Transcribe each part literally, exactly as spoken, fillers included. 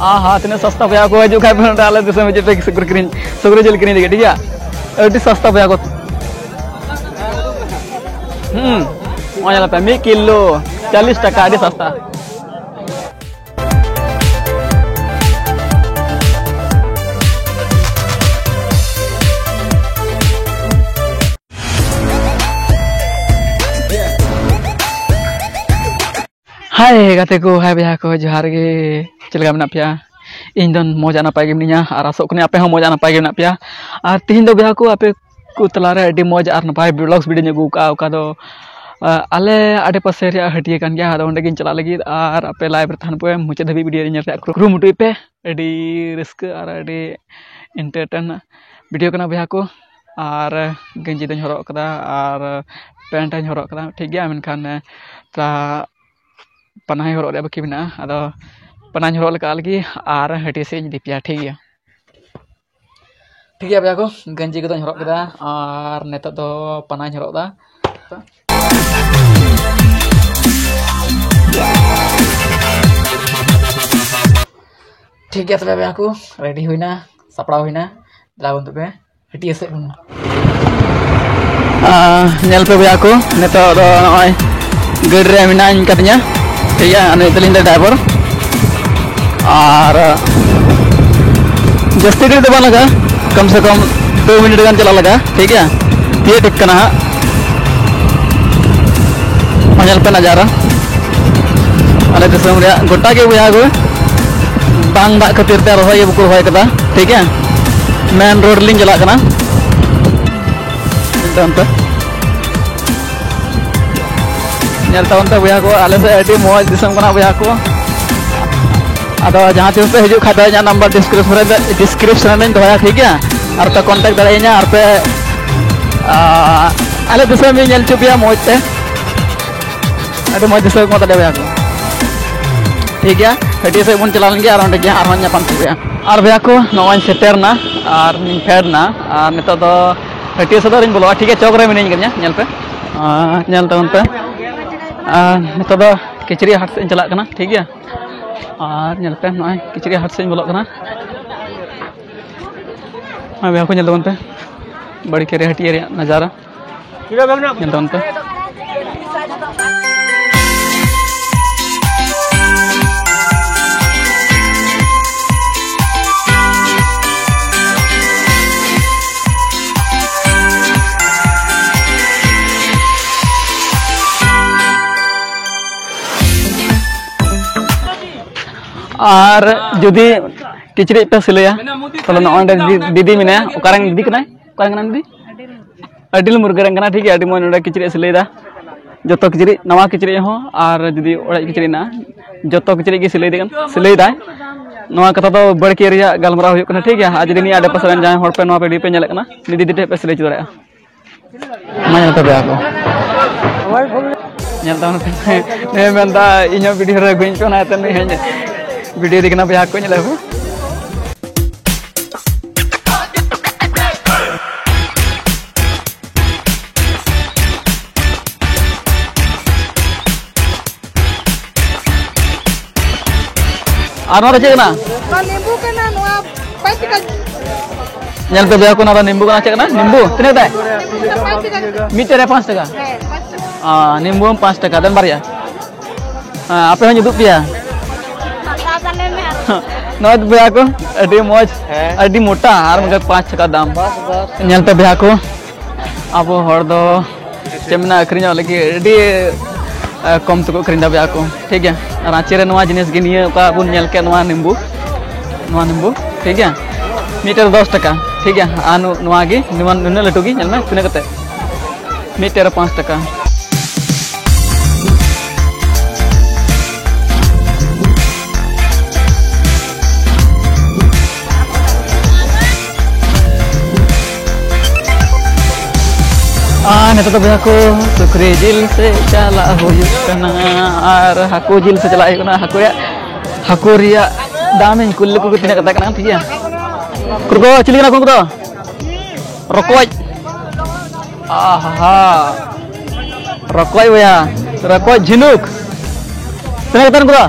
ᱦᱟᱸ ᱦᱟᱸ, ᱛᱤᱱᱟᱹᱜ ᱥᱚᱥᱛᱟ ᱵᱚᱭᱦᱟ ᱠᱚ, ᱦᱤᱡᱩᱜ ᱠᱷᱟᱡ ᱯᱮ ᱱᱚᱰᱮ ᱟᱞᱮ ᱫᱤᱥᱚᱢ, ᱦᱤᱡᱩᱜ ᱯᱮ ᱥᱩᱠᱨᱤ ᱠᱤᱨᱤᱧ, ᱥᱩᱠᱨᱤ ᱡᱤᱞ ᱠᱤᱨᱤᱧ ᱞᱟᱹᱜᱤᱫ, ᱴᱷᱤᱠ ᱜᱮᱭᱟ? ᱟᱹᱰᱤ ᱥᱚᱥᱛᱟ ᱵᱚᱭᱦᱟ ᱠᱚ᱾ ᱦᱩᱸ, ᱱᱚᱜᱼᱚᱭ ᱧᱮᱞ ᱯᱮ, ᱢᱤᱫ ᱠᱤᱞᱳ ᱪᱚᱞᱞᱤᱥ ᱴᱟᱠᱟ, ᱟᱹᱰᱤ ᱥᱚᱥᱛᱟ᱾ ᱦᱟᱭ ᱜᱟᱛᱮ ᱠᱚ, ᱦᱟᱭ ᱵᱚᱭᱦᱟ ᱠᱚ, ᱡᱚᱦᱟᱨ ᱜᱮ᱾ ᱪᱮᱫ ᱞᱮᱠᱟ ᱢᱮᱱᱟᱜ ᱯᱮᱭᱟ? ᱤᱧ ᱫᱚ ᱢᱚᱡᱽ ᱟᱨ ᱱᱟᱯᱟᱭ ᱜᱮ ᱢᱤᱱᱟᱹᱧᱟ ᱟᱨ ᱟᱥᱚᱜ ᱠᱟᱹᱱᱟᱹᱧ ᱟᱯᱮ ᱦᱚᱸ ᱢᱚᱡᱽ ᱟᱨ ᱱᱟᱯᱟᱭ ᱜᱮ ᱢᱮᱱᱟᱜ ᱯᱮᱭᱟ᱾ ᱟᱨ ᱛᱤᱦᱤᱧ ᱫᱚ ᱵᱚᱭᱦᱟ ᱠᱚ, ᱟᱯᱮ ᱠᱚ ᱛᱟᱞᱟᱨᱮ ᱟᱹᱰᱤ ᱢᱚᱡᱽ ᱟᱨ ᱱᱟᱯᱟᱭ vlogs video ᱤᱧ ᱟᱹᱜᱩ ᱠᱟᱜᱼᱟ, ᱚᱠᱟ ᱫᱚ, ᱟ, ᱟᱞᱮ ᱟᱰᱮᱯᱟᱥᱮ ᱨᱮᱭᱟᱜ ᱦᱟᱹᱴᱭᱟᱹ ᱠᱟᱱ ᱜᱮᱭᱟ᱾ ᱟᱫᱚ ᱚᱸᱰᱮ ᱜᱤᱧ ᱪᱟᱞᱟᱜ ᱞᱟᱹᱜᱤᱫ ᱟᱨ ᱟᱯᱮ live ᱨᱮ ᱛᱟᱦᱮᱱ ᱯᱮ, ᱢᱩᱪᱟᱹᱫ ᱫᱷᱟᱹᱵᱤᱡ video ᱧᱮᱞ ᱨᱮᱭᱟᱜ ᱠᱩᱨᱩᱢᱩᱴᱩᱭ ᱯᱮ᱾ ᱟᱹᱰᱤ ᱨᱟᱹᱥᱠᱟᱹ ᱟᱨ ᱟᱹᱰᱤ entertain video ᱠᱟᱱᱟ ᱵᱚᱭᱦᱟ ᱠᱚ᱾ ᱟᱨ ᱜᱮᱧᱡᱤ ᱫᱚᱧ ᱦᱚᱨᱚᱜ ᱠᱟᱫᱟ ᱟᱨ pant ᱦᱚᱧ ᱦᱚᱨᱚᱜ ᱠᱟᱫᱟ, ᱴᱷᱤᱠ ᱜᱮᱭᱟ, ᱢᱮᱱᱠᱷᱟᱱ ᱛᱟ ᱯᱟᱱᱟᱦᱤ ᱦᱚᱨᱚᱜ ᱨᱮᱭᱟᱜ ᱵᱟᱹᱠᱤ ᱢᱮᱱᱟᱜᱼᱟ᱾ ᱟᱫᱚ ᱯᱟᱱᱟᱦᱤᱧ ᱦᱚᱨᱚᱜ ᱞᱮᱠᱟ ᱞᱟᱹᱜᱤᱫ ᱟᱨ ᱦᱟᱹᱴᱭᱟᱹ ᱥᱮᱫ ᱤᱧ ᱤᱫᱤ ᱯᱮᱭᱟ, ᱴᱷᱤᱠ ᱜᱮᱭᱟ? ᱴᱷᱤᱠ ᱜᱮᱭᱟ ᱵᱚᱭᱦᱟ ᱠᱚ, ᱜᱮᱧᱡᱤ ᱠᱚᱫᱚᱧ ᱦᱚᱨᱚᱜ ᱠᱮᱫᱟ ᱟᱨ ᱱᱤᱛᱚᱜ ᱫᱚ ᱯᱟᱱᱟᱦᱤᱧ ᱦᱚᱨᱚᱜ ᱮᱫᱟ᱾ ᱴᱷᱤᱠ ᱜᱮᱭᱟ ᱛᱚᱵᱮ ᱵᱚᱭᱦᱟ ᱠᱚ, ready ᱦᱩᱭᱱᱟ, ᱥᱟᱯᱲᱟᱣ ᱦᱩᱭᱱᱟ, ᱫᱮᱞᱟ ᱵᱚᱱ ᱛᱚᱵᱮ ᱦᱟᱹᱴᱭᱟᱹ ᱥᱮᱫ ᱵᱚᱱ᱾ ᱟᱸ, ᱧᱮᱞ ᱯᱮ ᱵᱚᱭᱦᱟ ᱠᱚ, ᱱᱤᱛᱚᱜ ᱫᱚ ᱱᱚᱜᱼᱚᱭ ᱜᱟᱹᱰᱤ ᱨᱮ ᱢᱮᱱᱟᱧ ᱠᱟᱫᱤᱧᱟ, ᱴᱷᱤᱠ ᱜᱮᱭᱟ, ᱩᱱᱤ ᱛᱟᱹᱞᱤᱧ ᱫᱚ driver᱾ ᱟᱨ ᱡᱟᱹᱥᱛᱤ ᱜᱷᱟᱹᱲᱤᱡ ᱫᱚ ᱵᱟᱝ ᱞᱟᱜᱟᱜᱼᱟ, ᱠᱚᱢ ᱥᱮ ᱠᱚᱢ ᱫᱩ ᱢᱤᱱᱤᱴ ᱜᱟᱱ ᱪᱟᱞᱟᱜ ᱞᱟᱜᱟᱜᱼᱟ, ᱴᱷᱤᱠ ᱜᱮᱭᱟ᱾ ᱛᱤᱭᱟᱹᱜ ᱴᱷᱤᱠ ᱠᱟᱱᱟ ᱦᱟᱸᱜ, ᱢᱟ ᱧᱮᱞ ᱯᱮ ᱱᱟᱡᱟᱨᱟ᱾ ᱟᱞᱮ ᱫᱤᱥᱚᱢ ᱨᱮᱭᱟᱜ ᱜᱚᱴᱟ ᱜᱮ ᱵᱚᱭᱦᱟ ᱠᱚ, ᱵᱟᱝ ᱫᱟᱜ ᱠᱷᱟᱹᱛᱤᱨ ᱛᱮ ᱨᱚᱦᱚᱭ ᱜᱮ ᱵᱟᱠᱚ ᱨᱚᱦᱚᱭ ᱠᱟᱫᱟ, ᱴᱷᱤᱠ ᱜᱮᱭᱟ᱾ main road ᱞᱤᱧ ᱪᱟᱞᱟᱜ ᱠᱟᱱᱟ᱾ ᱧᱮᱞ ᱛᱟᱵᱚᱱ ᱯᱮ, ᱧᱮᱞ ᱛᱟᱵᱚᱱ ᱯᱮ ᱵᱚᱭᱦᱟ ᱠᱚ, ᱟᱞᱮ ᱥᱮᱫ ᱟᱹᱰᱤ ᱢᱚᱡᱽ ᱫᱤᱥᱚᱢ ᱠᱟᱱᱟ ᱵᱚᱭᱦᱟ ᱠᱚ᱾ ᱟᱫᱚ ᱡᱟᱦᱟᱸ ᱛᱤᱥ ᱯᱮ ᱦᱤᱡᱩᱜ ᱠᱷᱟᱡ ᱫᱚ ᱤᱧᱟᱹᱜ number description ᱨᱮ, description ᱨᱮᱧ ᱫᱚᱦᱚᱭᱟ, ᱴᱷᱤᱠ ᱜᱮᱭᱟ? ᱟᱨ ᱯᱮ contact ᱫᱟᱲᱮᱭᱟᱹᱧᱟ ᱟᱨ ᱯᱮ, ᱟ, ᱟᱞᱮ ᱫᱤᱥᱚᱢ ᱤᱧ ᱧᱮᱞ ᱦᱚᱪᱚ ᱯᱮᱭᱟ ᱢᱚᱡᱽ ᱛᱮ᱾ ᱟᱹᱰᱤ ᱢᱚᱡᱽ ᱫᱤᱥᱟᱹ ᱠᱚ ᱛᱟᱞᱮ ᱵᱚᱭᱦᱟ ᱠᱚ᱾ ᱴᱷᱤᱠ ᱜᱮᱭᱟ, ᱦᱟᱹᱴᱭᱟᱹ ᱥᱮᱫ ᱵᱚᱱ ᱪᱟᱞᱟᱣ ᱞᱮᱱ ᱜᱮ ᱟᱨ ᱚᱸᱰᱮ ᱜᱮ ᱟᱨᱦᱚᱸ ᱧᱟᱯᱟᱢ ᱠᱚ ᱦᱩᱭᱩᱜᱼᱟ᱾ ᱟᱨ ᱵᱚᱭᱦᱟ ᱠᱚ, ᱱᱚᱜᱼᱚᱭ ᱥᱮᱴᱮᱨ ᱱᱟ ᱟᱨ ᱱᱤᱧ ᱯᱷᱮᱰ ᱱᱟ᱾ ᱟᱨ ᱱᱤᱛᱚᱜ ᱫᱚ ᱦᱟᱹᱴᱭᱟᱹ ᱥᱮᱫ ᱫᱚ ᱟᱹᱣᱨᱤᱧ ᱵᱚᱞᱚᱜᱼᱟ, ᱴᱷᱤᱠ ᱜᱮᱭᱟ, ᱪᱚᱠ ᱨᱮ ᱢᱤᱱᱟᱹᱧ ᱠᱟᱫᱤᱧᱟ, ᱧᱮᱞ ᱯᱮ᱾ ᱟᱨ ᱧᱮᱞ ᱛᱟᱵᱚᱱ ᱯᱮ᱾ ᱟᱨ ᱱᱤᱛᱚᱜ ᱫᱚ ᱠᱤᱪᱨᱤᱡ ᱦᱟᱴ ᱥᱮᱫ ᱤᱧ ᱪᱟᱞᱟᱜ ᱠᱟᱱᱟ, ᱴᱷᱤᱠ ᱜᱮᱭᱟ᱾ ᱟᱨ ᱧᱮᱞ ᱯᱮ, ᱱᱚᱜᱼᱚᱭ ᱠᱤᱪᱨᱤᱡ ᱦᱟᱴ ᱥᱮᱫ ᱤᱧ ᱵᱚᱞᱚᱜ ᱠᱟᱱᱟ᱾ ᱱᱚᱜᱼᱚᱭ ᱵᱚᱭᱦᱟ ᱠᱚ, ᱧᱮᱞ ᱛᱟᱵᱚᱱ ᱯᱮ, ᱵᱟᱲᱠᱮ ᱨᱮ ᱦᱟᱹᱴᱤᱭᱟᱹ ᱨᱮᱭᱟᱜ ᱱᱟᱡᱟᱨᱟ᱾ ᱧᱮᱞ ᱛᱟᱵᱚᱱ ᱯᱮ᱾ ᱟᱨ ᱡᱩᱫᱤ ᱠᱤᱪᱨᱤᱡ ᱯᱮ ᱥᱤᱞᱟᱹᱭᱟ, ᱛᱟᱦᱚᱞᱮ ᱱᱚᱜᱼᱚᱭ ᱱᱚᱰᱮ ᱫᱤ-, ᱫᱤᱫᱤ ᱢᱮᱱᱟᱭᱟ᱾ ᱚᱠᱟᱨᱮᱱ ᱫᱤᱫᱤ ᱠᱟᱱᱟᱭ? ᱚᱠᱟᱨᱮᱱ ᱠᱟᱱᱟᱭ ᱫᱤᱫᱤ? ᱟᱹᱰᱤᱞ ᱢᱩᱨᱜᱟᱹ ᱨᱮᱱ ᱠᱟᱱᱟ, ᱴᱷᱤᱠ ᱜᱮᱭᱟ, ᱟᱹᱰᱤ ᱢᱚᱡᱽ ᱱᱚᱰᱮ ᱠᱤᱪᱨᱤᱡ ᱮ ᱥᱤᱞᱟᱹᱭᱮᱫᱟ᱾ ᱡᱚᱛᱚ ᱠᱤᱪᱨᱤᱡ, ᱱᱟᱣᱟ ᱠᱤᱪᱨᱤᱡ ᱦᱚᱸ ᱟᱨ ᱡᱩᱫᱤ ᱚᱲᱮᱡ ᱠᱤᱪᱨᱤᱡ ᱦᱮᱱᱟᱜᱼᱟ, ᱡᱚᱛᱚ ᱠᱤᱪᱨᱤᱡ ᱜᱮ ᱥᱤᱞᱟᱹᱭ ᱫᱟᱭ, ᱥᱤᱞᱟᱹᱭ ᱫᱟᱭ᱾ ᱱᱚᱣᱟ ᱠᱟᱛᱷᱟ ᱫᱚ ᱵᱟᱹᱲᱠᱤ ᱨᱮᱭᱟᱜ ᱜᱟᱞᱢᱟᱨᱟᱣ ᱦᱩᱭᱩᱜ ᱠᱟᱱᱟ, ᱴᱷᱤᱠ ᱜᱮᱭᱟ᱾ ᱟᱨ ᱡᱩᱫᱤ ᱱᱤᱭᱟᱹ ᱟᱰᱮ ᱯᱟᱥᱮ ᱨᱮᱱ ᱡᱟᱦᱟᱸᱭ ᱦᱚᱲ ᱯᱮ ᱱᱚᱣᱟ ᱵᱷᱤᱰᱤᱭᱳ ᱯᱮ ᱧᱮᱞᱮᱫ ᱠᱟᱱᱟ, ᱱᱤᱭᱟᱹ ᱫᱤᱫᱤ ᱴᱷᱮᱡ ᱯᱮ ᱥᱤᱞᱟᱹᱭ ᱦᱚᱪᱚ ᱫᱟᱲᱮᱭᱟᱜᱼᱟ᱾ ᱢᱟ ᱧᱮᱞ ᱛᱟᱯᱮ ᱟᱠᱚ᱾ ᱧᱮᱞ ᱛᱟᱵᱚᱱ ᱯᱮ᱾ ᱱᱩᱭ ᱢᱮᱱᱫᱟ, "ᱤᱧ ᱦᱚᱸ ᱵᱷᱤᱰᱤᱭᱳ ᱨᱮ ᱟᱹᱜᱩᱧ ᱯᱮ", ᱚᱱᱟ ᱤᱭᱟᱹᱛᱮ ᱱᱩᱭ ᱦᱚᱸ ᱵᱷᱤᱰᱤᱭᱳ ᱫᱤ ᱠᱟᱱᱟ ᱵᱚᱭᱦᱟ ᱠᱚ, ᱧᱮᱞ ᱯᱮ᱾ ᱟᱨ ᱱᱚᱣᱟ ᱫᱚ ᱪᱮᱫ ᱠᱟᱱᱟ? ᱱᱚᱣᱟ ᱱᱤᱢᱵᱩ ᱠᱟᱱᱟ, ᱱᱚᱣᱟ ᱯᱟᱸᱪ ᱴᱟᱠᱟ᱾ ᱧᱮᱞ ᱯᱮ ᱵᱚᱭᱦᱟ ᱠᱚ, ᱱᱚᱣᱟ ᱫᱚ ᱱᱤᱢᱵᱩ ᱠᱟᱱᱟ᱾ ᱪᱮᱫ ᱠᱟᱱᱟ ᱱᱤᱢᱵᱩ? ᱛᱤᱱᱟᱹᱜ ᱠᱟᱛᱮ? ᱱᱤᱢᱵᱩ ᱫᱚ ᱯᱟᱸᱪ ᱴᱟᱠᱟ᱾ ᱢᱤᱫᱴᱮᱡ ᱨᱮ ᱯᱟᱸᱪ ᱴᱟᱠᱟ? ᱦᱮᱸ, ᱯᱟᱸᱪ ᱴᱟᱠᱟ᱾ ᱟᱨ ᱱᱤᱢᱵᱩ ᱦᱚᱸ ᱯᱟᱸᱪ ᱴᱟᱠᱟ, ᱫᱮᱱ ᱵᱟᱨᱭᱟ᱾ ᱦᱮᱸ, ᱟᱯᱮ ᱦᱚᱸᱧ ᱩᱫᱩᱜ ᱯᱮᱭᱟ᱾ ᱱᱚᱜᱼᱚᱭ ᱵᱚᱭᱦᱟ ᱠᱚ, ᱟᱹᱰᱤ ᱢᱚᱡᱽ, ᱦᱮᱸ᱾ ᱟᱹᱰᱤ ᱢᱚᱴᱟ ᱟᱨ ᱢᱚᱡᱽ ᱯᱟᱸᱪ ᱴᱟᱠᱟ ᱫᱟᱢ᱾ ᱵᱟᱥ, ᱵᱟᱥ᱾ ᱧᱮᱞ ᱯᱮ ᱵᱚᱭᱦᱟ ᱠᱚ, ᱟᱵᱚ ᱦᱚᱲ ᱫᱚ ᱪᱮᱫ ᱢᱮᱱᱟ, ᱟᱹᱠᱷᱨᱤᱧᱚᱜ ᱞᱟᱹᱜᱤᱫ ᱟᱹᱰᱤ, ᱮ, ᱠᱚᱢ ᱛᱮᱠᱚ ᱟᱹᱠᱷᱨᱤᱧ ᱮᱫᱟ ᱵᱚᱭᱦᱟ ᱠᱚ, ᱴᱷᱤᱠ ᱜᱮᱭᱟ᱾ ᱨᱟᱸᱪᱤ ᱨᱮ ᱱᱚᱣᱟ ᱡᱤᱱᱤᱥ ᱜᱮ, ᱱᱤᱭᱟᱹ ᱚᱠᱟ ᱵᱚᱱ ᱧᱮᱞ ᱠᱮᱫ, ᱱᱚᱣᱟ ᱱᱤᱢᱵᱩ, ᱱᱚᱣᱟ ᱱᱤᱢᱵᱩ, ᱴᱷᱤᱠ ᱜᱮᱭᱟ, ᱢᱤᱫᱴᱮᱱ ᱨᱮ ᱫᱚᱥ ᱴᱟᱠᱟ, ᱴᱷᱤᱠ ᱜᱮᱭᱟ᱾ ᱟᱨ ᱱᱚᱣᱟ ᱜᱮ, ᱱᱩᱱᱟᱹᱜ ᱞᱟᱹᱴᱩ ᱜᱮ, ᱧᱮᱞ ᱢᱮ ᱛᱤᱱᱟᱹᱜ ᱠᱟᱛᱮ, ᱢᱤᱫᱴᱮᱱ ᱨᱮ ᱯᱟᱸᱪ ᱴᱟᱠᱟ᱾ ᱟᱨ ᱱᱤᱛᱚᱜ ᱫᱚ ᱵᱚᱭᱦᱟ ᱠᱚ, ᱥᱩᱠᱨᱤ ᱡᱤᱞ ᱥᱮᱫ ᱪᱟᱞᱟᱜ ᱦᱩᱭᱩᱜ ᱠᱟᱱᱟ᱾ ᱟᱨ ᱦᱟᱹᱠᱩ ᱡᱤᱞ ᱥᱮᱫ ᱪᱟᱞᱟᱜ ᱦᱩᱭᱩᱜ ᱠᱟᱱᱟ᱾ ᱦᱟᱹᱠᱩ ᱨᱮᱭᱟᱜ, ᱦᱟᱹᱠᱩ ᱨᱮᱭᱟᱜ ᱫᱟᱢ ᱤᱧ ᱠᱩᱞᱤ ᱞᱮᱠᱚ ᱜᱮ, ᱛᱤᱱᱟᱹᱜ ᱠᱟᱛᱮ ᱠᱟᱱᱟ, ᱴᱷᱤᱠ ᱜᱮᱭᱟ᱾ ᱩᱱᱠᱩ ᱫᱚ ᱪᱤᱞᱤ ᱠᱟᱱᱟ ᱠᱚ? ᱩᱱᱠᱩ ᱫᱚ ᱨᱚᱠᱚᱡ᱾ ᱟᱦᱟ, ᱨᱚᱠᱚᱡ ᱵᱚᱭᱦᱟ, ᱨᱚᱠᱚᱡ ᱡᱷᱤᱱᱩᱠ᱾ ᱛᱤᱱᱟᱹᱜ ᱠᱟᱛᱮ ᱩᱱᱠᱩ ᱫᱚ?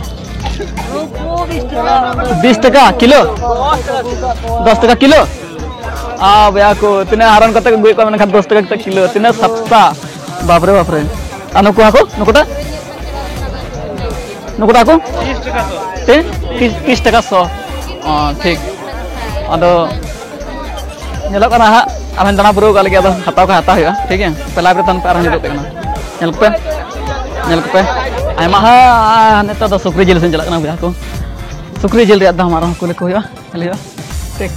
ᱵᱤᱥ ᱴᱟᱠᱟ ᱠᱤᱞᱳ? ᱫᱚᱥ ᱴᱟᱠᱟ ᱠᱤᱞᱳ? ᱟᱨ ᱵᱚᱭᱦᱟ ᱠᱚ, ᱛᱤᱱᱟᱹᱜ ᱦᱟᱨᱚᱱ ᱠᱟᱛᱮ ᱠᱚ ᱟᱹᱜᱩᱭᱮᱫ ᱠᱚᱣᱟ, ᱢᱮᱱᱠᱷᱟᱱ ᱫᱚᱥ ᱴᱟᱠᱟ ᱠᱟᱛᱮ ᱠᱤᱞᱳ, ᱛᱤᱱᱟᱹᱜ ᱥᱚᱥᱛᱟ᱾ ᱵᱟᱯᱨᱮ, ᱵᱟᱯᱨᱮ᱾ ᱟᱨ ᱱᱩᱠᱩ ᱦᱟᱹᱠᱩ, ᱱᱩᱠᱩᱴᱟ? ᱱᱩᱠᱩᱴᱟ ᱦᱟᱹᱠᱩ? ᱛᱤᱱ? ᱛᱤᱥ, ᱛᱤᱥ ᱴᱟᱠᱟ ᱥᱚ᱾ ᱚ, ᱴᱷᱤᱠ᱾ ᱟᱫᱚ ᱧᱮᱞᱚᱜ ᱠᱟᱱᱟ ᱦᱟᱸᱜ, ᱟᱨᱦᱚᱸ ᱫᱟᱬᱟ ᱯᱩᱨᱟᱹᱣ ᱠᱟᱜ ᱞᱟᱹᱜᱤᱫ, ᱟᱫᱚ ᱦᱟᱛᱟᱣ ᱠᱷᱟᱱ ᱦᱟᱛᱟᱣ ᱦᱩᱭᱩᱜᱼᱟ, ᱴᱷᱤᱠ ᱜᱮᱭᱟ᱾ ᱯᱮ live ᱨᱮ ᱛᱟᱦᱮᱱ ᱯᱮ, ᱟᱨᱦᱚᱸ ᱧᱮᱞᱚᱜ ᱠᱟᱱᱟ᱾ ᱧᱮᱞ ᱠᱚᱯᱮ, ᱧᱮᱞ ᱠᱚᱯᱮ᱾ ᱟᱭᱢᱟ ᱦᱟᱸᱜ ᱱᱤᱛᱚᱜ ᱫᱚ ᱥᱩᱠᱨᱤ ᱡᱤᱞ ᱤᱥᱤᱱ ᱪᱟᱞᱟᱜ ᱠᱟᱱᱟ ᱵᱚᱭᱦᱟ ᱠᱚ᱾ ᱥᱩᱠᱨᱤ ᱡᱤᱞ ᱨᱮᱭᱟᱜ ᱫᱟᱢ ᱟᱨᱦᱚᱸ ᱠᱩᱞᱤ ᱠᱚ ᱦᱩᱭᱩᱜᱼᱟ, ᱧᱮᱞ ᱦᱩᱭᱩᱜᱼᱟ᱾ ᱴᱷᱤᱠ᱾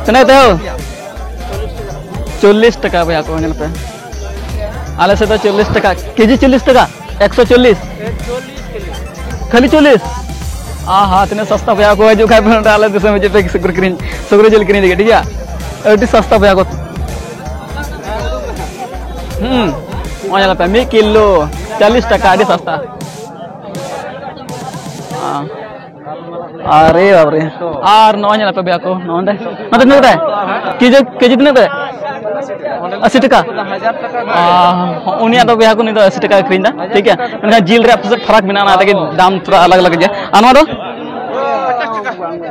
ᱛᱤᱱᱟᱹᱜ ᱛᱮ ᱦᱳ? ᱪᱚᱞᱞᱤᱥ ᱴᱟᱠᱟ ᱵᱚᱭᱦᱟ ᱠᱚ, ᱧᱮᱞ ᱯᱮ᱾ ᱟᱞᱮ ᱥᱮᱫ ᱫᱚ ᱪᱚᱞᱞᱤᱥ ᱴᱟᱠᱟ, ᱠᱮᱡᱤ ᱪᱚᱞᱞᱤᱥ ᱴᱟᱠᱟ, ᱮᱠᱥᱚ ᱪᱚᱞᱞᱤᱥ᱾ ᱠᱷᱟᱹᱞᱤ ᱪᱚᱞᱞᱤᱥ? ᱟᱦᱟ, ᱛᱤᱱᱟᱹᱜ ᱥᱚᱥᱛᱟ ᱵᱚᱭᱦᱟ ᱠᱚ, ᱦᱤᱡᱩᱜ ᱠᱷᱟᱡ ᱯᱮ ᱱᱚᱰᱮ ᱟᱞᱮ ᱫᱤᱥᱚᱢ ᱦᱤᱡᱩᱜ ᱯᱮ, ᱥᱩᱠᱨᱤ ᱠᱤᱨᱤᱧ, ᱥᱩᱠᱨᱤ ᱡᱤᱞ ᱠᱤᱨᱤᱧ ᱞᱟᱹᱜᱤᱫ, ᱴᱷᱤᱠ ᱜᱮᱭᱟ? ᱟᱹᱰᱤ ᱥᱚᱥᱛᱟ ᱵᱚᱭᱦᱟ ᱠᱚ᱾ ᱦᱩᱸ, ᱱᱚᱜᱼᱚᱭ ᱧᱮᱞ ᱯᱮ, ᱢᱤᱫ ᱠᱤᱞᱳ ᱪᱚᱞᱞᱤᱥ ᱴᱟᱠᱟ, ᱟᱹᱰᱤ ᱥᱚᱥᱛᱟ᱾ ᱦᱮᱸ᱾ ᱟᱨᱮ ᱵᱟᱵᱨᱮ᱾ ᱟᱨ ᱱᱚᱜᱼᱚᱭ ᱧᱮᱞ ᱯᱮ ᱵᱚᱭᱦᱟ ᱠᱚ, ᱱᱚᱜᱼᱚᱭ ᱱᱚᱸᱰᱮ᱾ ᱱᱚᱛᱮ ᱛᱤᱱᱟᱹᱜ ᱠᱟᱛᱮ? ᱠᱮᱡᱤ, ᱠᱮᱡᱤ ᱛᱤᱱᱟᱹᱜ ᱠᱟᱛᱮ? ᱟᱥᱤ ᱴᱟᱠᱟ᱾ ᱟᱨ ᱩᱱᱤᱭᱟᱜ ᱫᱚ ᱵᱚᱭᱦᱟ ᱠᱚ, ᱩᱱᱤ ᱫᱚ ᱟᱥᱤ ᱴᱟᱠᱟ ᱟᱹᱠᱷᱨᱤᱧ ᱫᱟ, ᱴᱷᱤᱠ ᱜᱮᱭᱟ? ᱢᱮᱱᱠᱷᱟᱱ ᱡᱤᱞ ᱨᱮᱭᱟᱜ ᱯᱷᱟᱨᱟᱠ ᱢᱮᱱᱟᱜᱼᱟ, ᱚᱱᱟ ᱛᱮᱜᱮ ᱫᱟᱢ ᱛᱷᱚᱲᱟ ᱟᱞᱟᱜᱽ ᱟᱞᱟᱜᱽ ᱜᱮᱭᱟ᱾ ᱟᱨ ᱱᱚᱣᱟ ᱫᱚ?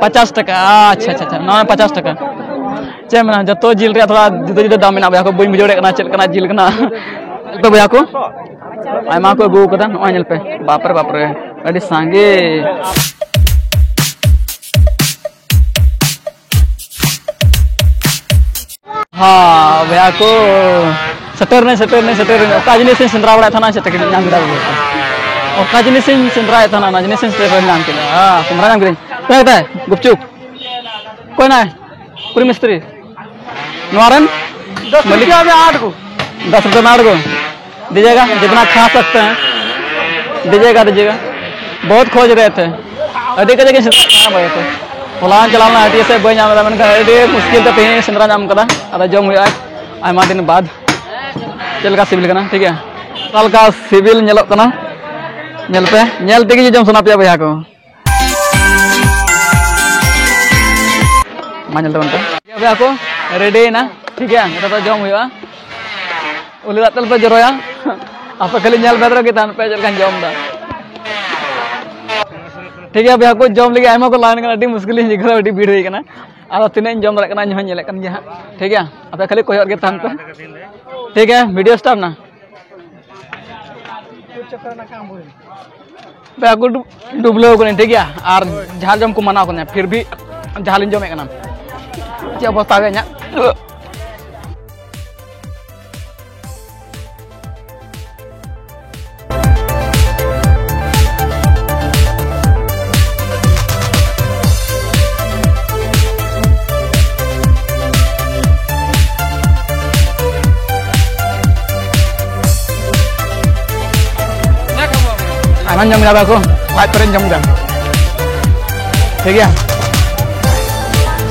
ᱯᱚᱪᱟᱥ ᱴᱟᱠᱟ᱾ ᱟᱪᱪᱷᱟ, ᱟᱪᱪᱷᱟ, ᱟᱪᱪᱷᱟ, ᱱᱚᱣᱟ ᱯᱚᱪᱟᱥ ᱴᱟᱠᱟ᱾ ᱪᱮᱫ ᱮᱢ ᱢᱮᱱᱟ, ᱡᱚᱛᱚ ᱡᱤᱞ ᱨᱮᱭᱟᱜ ᱛᱷᱚᱲᱟ ᱡᱩᱫᱟᱹ ᱡᱩᱫᱟᱹ ᱫᱟᱢ ᱢᱮᱱᱟᱜᱼᱟ ᱵᱚᱭᱦᱟ ᱠᱚ, ᱵᱟᱹᱧ ᱵᱩᱡᱷᱟᱹᱣ ᱫᱟᱲᱮᱭᱟᱜ ᱠᱟᱱᱟ ᱪᱮᱫ ᱞᱮᱠᱟᱱᱟᱜ ᱡᱤᱞ ᱠᱟᱱᱟ᱾ ᱛᱚ ᱵᱚᱭᱦᱟ ᱠᱚ, ᱟᱭᱢᱟ ᱠᱚ ᱟᱹᱜᱩ ᱠᱟᱫᱟ, ᱱᱚᱜᱼᱚᱭ ᱧᱮᱞ ᱯᱮ, ᱵᱟᱯᱨᱮ ᱵᱟᱯᱨᱮ, ᱟᱹᱰᱤ ᱥᱟᱸᱜᱮ᱾ ᱦᱟ ᱵᱚᱭᱦᱟ ᱠᱚ, ᱥᱮᱴᱮᱨ ᱱᱟᱹᱧ, ᱥᱮᱴᱮᱨ ᱱᱟᱹᱧ, ᱥᱮᱴᱮᱨ ᱱᱟᱹᱧ᱾ ᱚᱠᱟ ᱡᱤᱱᱤᱥ ᱤᱧ ᱥᱮᱸᱫᱽᱨᱟ ᱵᱟᱲᱟᱭᱮᱫ ᱛᱟᱦᱮᱱᱟ, ᱥᱮᱴᱮᱨ ᱠᱟᱛᱮᱧ ᱧᱟᱢ ᱠᱮᱫᱟ ᱵᱚᱭᱦᱟ ᱠᱚ᱾ ᱚᱠᱟ ᱡᱤᱱᱤᱥ ᱤᱧ ᱥᱮᱸᱫᱽᱨᱟᱭᱮᱫ ᱛᱟᱦᱮᱱᱟ, ᱚᱱᱟ ᱡᱤᱱᱤᱥ ᱤᱧ ᱥᱮᱴᱮᱨ ᱧᱟᱢ ᱠᱮᱫᱟ᱾ ᱦᱟ, ᱥᱮᱸᱫᱽᱨᱟ ᱧᱟᱢ ᱠᱮᱫᱟᱹᱧ᱾ ᱚᱠᱚᱭ ᱢᱮᱛᱟᱭ? ᱜᱩᱯᱪᱩᱯ᱾ ᱚᱠᱚᱭ ᱱᱟᱭ? ᱯᱩᱨᱤ ᱢᱤᱥᱛᱨᱤ᱾ ᱱᱚᱣᱟ ᱨᱮᱱ ᱫᱚᱥ ᱢᱟᱹᱞᱤᱠ ᱨᱩᱯᱤᱭᱟ ᱢᱮ ᱟᱴ ᱠᱚ᱾ ᱫᱚᱥ ᱨᱩᱯᱤᱭᱟ ᱢᱮ ᱟᱴ ᱠᱚ᱾ ᱫᱤᱡᱮᱜᱟ, ᱡᱤᱛᱱᱟ ᱠᱷᱟ ᱥᱟᱠᱛᱮ ᱦᱮᱸ, ᱫᱤᱡᱮᱜᱟ, ᱫᱤᱡᱮᱜᱟ᱾ ᱵᱚᱦᱩᱛ ᱠᱷᱳᱡ ᱨᱮ ᱛᱷᱮ, ᱟᱹᱰᱤ ᱠᱟᱡᱟᱠ ᱤᱧ ᱥᱮᱸᱫᱽᱨᱟ ᱠᱟᱱᱟ ᱵᱷᱟᱭ ᱛᱚ᱾ ᱦᱚᱞᱟᱧ ᱪᱟᱞᱟᱣ ᱞᱮᱱᱟ ᱦᱟᱹᱴᱤᱭᱟᱹ ᱥᱮᱫ, ᱵᱟᱹᱧ ᱧᱟᱢ ᱞᱮᱫᱟ, ᱢᱮᱱᱠᱷᱟᱱ ᱟᱹᱰᱤ ᱢᱩᱥᱠᱤᱞ ᱛᱮ ᱛᱮᱦᱮᱧ ᱥᱮᱸᱫᱽᱨᱟ ᱧᱟᱢ ᱠᱟᱫᱟ᱾ ᱟᱫᱚ ᱡᱚᱢ ᱦᱩᱭᱩᱜᱼᱟ ᱟᱭᱢᱟ ᱫᱤᱱ ᱵᱟᱫᱽ᱾ ᱪᱮᱫ ᱞᱮᱠᱟ ᱥᱤᱵᱤᱞ ᱠᱟᱱᱟ, ᱴᱷᱤᱠ ᱜᱮᱭᱟ? ᱚᱠᱟ ᱞᱮᱠᱟ ᱥᱤᱵᱤᱞ ᱧᱮᱞᱚᱜ ᱠᱟᱱᱟ, ᱧᱮᱞ ᱯᱮ, ᱧᱮᱞ ᱛᱮᱜᱮ ᱡᱚᱡᱚᱢ ᱥᱟᱱᱟ ᱯᱮᱭᱟ ᱵᱚᱭᱦᱟ ᱠᱚ᱾ ᱢᱟ ᱧᱮᱞ ᱛᱟᱵᱚᱱ ᱯᱮ᱾ ᱴᱷᱤᱠ ᱜᱮᱭᱟ ᱵᱚᱭᱦᱟ ᱠᱚ, ᱨᱮᱰᱤᱭᱮᱱᱟ᱾ ᱴᱷᱤᱠ ᱜᱮᱭᱟ, ᱱᱤᱛᱚᱜ ᱫᱚ ᱡᱚᱢ ᱦᱩᱭᱩᱜᱼᱟ᱾ ᱩᱞᱤ ᱫᱟᱜ ᱛᱮ ᱟᱞᱚᱯᱮ ᱡᱚᱨᱚᱭᱟ᱾ ᱟᱯᱮ ᱠᱷᱟᱹᱞᱤ ᱧᱮᱞ ᱵᱮᱫ ᱨᱮᱜᱮ ᱛᱟᱦᱮᱱ ᱯᱮ ᱪᱮᱫ ᱞᱮᱠᱟᱧ ᱡᱚᱢ ᱮᱫᱟ᱾ ᱴᱷᱤᱠ ᱜᱮᱭᱟ ᱵᱚᱭᱦᱟ ᱠᱚ, ᱡᱚᱢ ᱞᱟᱹᱜᱤᱫ ᱟᱭᱢᱟ ᱠᱚ ᱞᱟᱭᱤᱱ ᱠᱟᱱᱟ, ᱟᱹᱰᱤ ᱢᱩᱥᱠᱤᱞ ᱤᱧ ᱟᱹᱭᱠᱟᱹᱣ ᱫᱟ, ᱟᱹᱰᱤ ᱵᱷᱤᱲ ᱦᱩᱭ ᱠᱟᱱᱟ᱾ ᱟᱫᱚ ᱛᱤᱱᱟᱹᱜ ᱤᱧ ᱡᱚᱢ ᱫᱟᱲᱮᱭᱟᱜ ᱠᱟᱱᱟ ᱤᱧ ᱦᱚᱸᱧ ᱧᱮᱞᱮᱫ ᱠᱟᱱ ᱜᱮᱭᱟ ᱦᱟᱸᱜ᱾ ᱴᱷᱤᱠ ᱜᱮᱭᱟ, ᱟᱯᱮ ᱠᱷᱟᱹᱞᱤ ᱠᱚᱭᱚᱜ ᱨᱮᱜᱮ ᱛᱟᱦᱮᱱ ᱯᱮ᱾ ᱴᱷᱤᱠ ᱜᱮᱭᱟ, ᱵᱷᱤᱰᱤᱭᱳ ᱥᱴᱟᱨᱴ ᱱᱟ᱾ ᱵᱚᱭᱦᱟ ᱠᱚ ᱰᱩ-, ᱰᱩᱵᱽᱞᱟᱹᱣ ᱠᱟᱹᱱᱟᱹᱧ, ᱴᱷᱤᱠ ᱜᱮᱭᱟ, ᱟᱨ ᱡᱷᱟᱞ ᱡᱚᱢ ᱠᱚ ᱢᱟᱱᱟᱣ ᱠᱟᱱᱟ, ᱯᱷᱤᱨ ᱵᱷᱤ ᱡᱷᱟᱞ ᱤᱧ ᱡᱚᱢᱮᱫ ᱠᱟᱱᱟ᱾ ᱪᱮᱫ ᱚᱵᱚᱥᱛᱟ ᱦᱩᱭᱩᱜᱼᱟ ᱤᱧᱟᱹᱜ? ᱟᱭᱢᱟᱧ ᱡᱚᱢ ᱠᱮᱫᱟ ᱵᱚᱭᱦᱟ ᱠᱚ, ᱞᱟᱡ ᱯᱮᱨᱮᱡ ᱡᱚᱢ ᱠᱮᱫᱟ᱾ ᱴᱷᱤᱠ ᱜᱮᱭᱟ,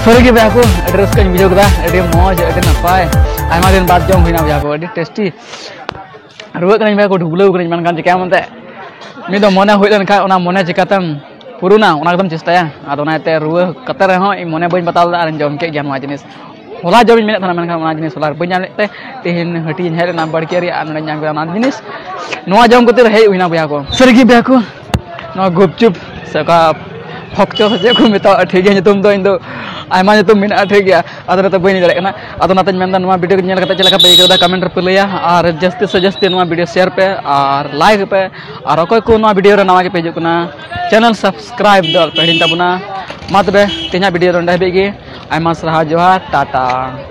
ᱥᱟᱹᱨᱤ ᱜᱮ ᱵᱚᱭᱦᱟ ᱠᱚ, ᱟᱹᱰᱤ ᱨᱟᱹᱥᱠᱟᱹᱧ ᱵᱩᱡᱷᱟᱹᱣ ᱠᱮᱫᱟ, ᱟᱹᱰᱤ ᱢᱚᱡᱽ, ᱟᱹᱰᱤ ᱱᱟᱯᱟᱭ᱾ ᱟᱭᱢᱟ ᱫᱤᱱ ᱵᱟᱫ ᱡᱚᱢ ᱦᱩᱭᱱᱟ ᱵᱚᱭᱦᱟ ᱠᱚ, ᱟᱹᱰᱤ ᱴᱮᱥᱴᱤ᱾ ᱨᱩᱣᱟᱹᱜ ᱠᱟᱹᱱᱟᱹᱧ ᱵᱚᱭᱦᱟ ᱠᱚ, ᱰᱷᱩᱵᱽᱞᱟᱹᱣ ᱠᱟᱹᱱᱟᱹᱧ, ᱢᱮᱱᱠᱷᱟᱱ ᱪᱤᱠᱟᱹᱭᱟᱢ ᱮᱱᱛᱮ, ᱢᱤᱫ ᱫᱚ ᱢᱚᱱᱮ ᱦᱩᱭ ᱞᱮᱱᱠᱷᱟᱱ ᱚᱱᱟ ᱢᱚᱱᱮ ᱪᱤᱠᱟᱹᱛᱮᱢ ᱯᱩᱨᱩᱱᱟ, ᱚᱱᱟ ᱜᱮᱛᱚᱢ ᱪᱮᱥᱴᱟᱭᱟ᱾ ᱟᱫᱚ ᱚᱱᱟ ᱤᱭᱟᱹᱛᱮ ᱨᱩᱣᱟᱹ ᱠᱟᱛᱮ ᱨᱮᱦᱚᱸ ᱤᱧ ᱢᱚᱱᱮ ᱵᱟᱹᱧ ᱵᱟᱛᱟᱣ ᱞᱮᱫᱟ ᱟᱨᱤᱧ ᱡᱚᱢ ᱠᱮᱫ ᱜᱮᱭᱟ ᱱᱚᱣᱟ ᱡᱤᱱᱤᱥ᱾ ᱦᱚᱞᱟ ᱡᱚᱢᱤᱧ ᱢᱮᱱᱮᱫ ᱛᱟᱦᱮᱱᱟ, ᱢᱮᱱᱠᱷᱟᱱ ᱚᱱᱟ ᱡᱤᱱᱤᱥ ᱦᱚᱞᱟ ᱵᱟᱹᱧ ᱧᱟᱢ ᱞᱮᱫ ᱛᱮ ᱛᱮᱦᱮᱧ ᱦᱟᱹᱴᱤᱧ ᱤᱧ ᱦᱮᱡ ᱞᱮᱱᱟ ᱵᱟᱲᱠᱤ ᱨᱮᱭᱟᱜ, ᱟᱨ ᱱᱚᱸᱰᱮᱧ ᱧᱟᱢ ᱠᱮᱫᱟ ᱱᱚᱣᱟ ᱡᱤᱱᱤᱥ᱾ ᱱᱚᱣᱟ ᱡᱚᱢ ᱠᱷᱟᱹᱛᱤᱨ ᱦᱮᱡ ᱦᱩᱭᱱᱟ ᱵᱚᱭᱦᱟ ᱠᱚ, ᱥᱟᱹᱨᱤ ᱜᱮ ᱵᱚᱭᱦᱟ ᱠᱚ᱾ ᱱᱚᱣᱟ ᱜᱩᱯᱪᱩᱯ ᱥᱮ ᱚᱠᱟ ᱯᱷᱚᱠᱪᱚ ᱥᱮ ᱪᱮᱫ ᱠᱚ ᱢᱮᱛᱟᱣᱟᱜᱼᱟ, ᱴᱷᱤᱠ ᱜᱮᱭᱟ, ᱧᱩᱛᱩᱢ ᱫᱚ ᱤᱧ ᱫᱚ ᱟᱭᱢᱟ ᱧᱩᱛᱩᱢ ᱢᱮᱱᱟᱜᱼᱟ, ᱴᱷᱤᱠ ᱜᱮᱭᱟ᱾ ᱟᱫᱚ ᱱᱤᱛᱚᱜ ᱵᱟᱹᱧ ᱞᱟᱹᱭ ᱫᱟᱲᱮᱭᱟᱜ ᱠᱟᱱᱟ᱾ ᱟᱫᱚ ᱚᱱᱟᱛᱮᱧ ᱢᱮᱱᱫᱟ, ᱱᱚᱣᱟ ᱵᱷᱤᱰᱤᱭᱳ ᱧᱮᱞ ᱠᱟᱛᱮ ᱪᱮᱫ ᱞᱮᱠᱟ ᱯᱮ ᱟᱹᱭᱠᱟᱹᱣ ᱫᱟ, ᱠᱚᱢᱮᱱᱴ ᱨᱮᱯᱮ ᱞᱟᱹᱭᱟ, ᱟᱨ ᱡᱟᱹᱥᱛᱤ ᱥᱮ ᱡᱟᱹᱥᱛᱤ ᱱᱚᱣᱟ ᱵᱷᱤᱰᱤᱭᱳ ᱥᱮᱭᱟᱨ ᱯᱮ ᱟᱨ ᱞᱟᱭᱤᱠ ᱯᱮ, ᱟᱨ ᱚᱠᱚᱭ ᱠᱚ ᱱᱚᱣᱟ ᱵᱷᱤᱰᱤᱭᱳ ᱨᱮ ᱱᱟᱣᱟ ᱜᱮᱯᱮ ᱦᱤᱡᱩᱜ ᱠᱟᱱᱟ, ᱪᱮᱱᱮᱞ ᱥᱟᱵᱥᱠᱨᱟᱭᱤᱵ ᱫᱚ ᱟᱞᱚᱯᱮ ᱦᱤᱲᱤᱧ ᱛᱟᱵᱚᱱᱟ᱾ ᱢᱟ ᱛᱚᱵᱮ, ᱛᱮᱦᱮᱧᱟᱜ ᱵᱷᱤᱰᱤᱭᱳ ᱫᱚ ᱱᱚᱸᱰᱮ ᱦᱟᱹᱵᱤᱡ ᱜᱮ᱾ ᱟᱭᱢᱟ ᱥᱟᱨᱦᱟᱣ, ᱡᱚᱦᱟᱨ, ᱴᱟᱴᱟ᱾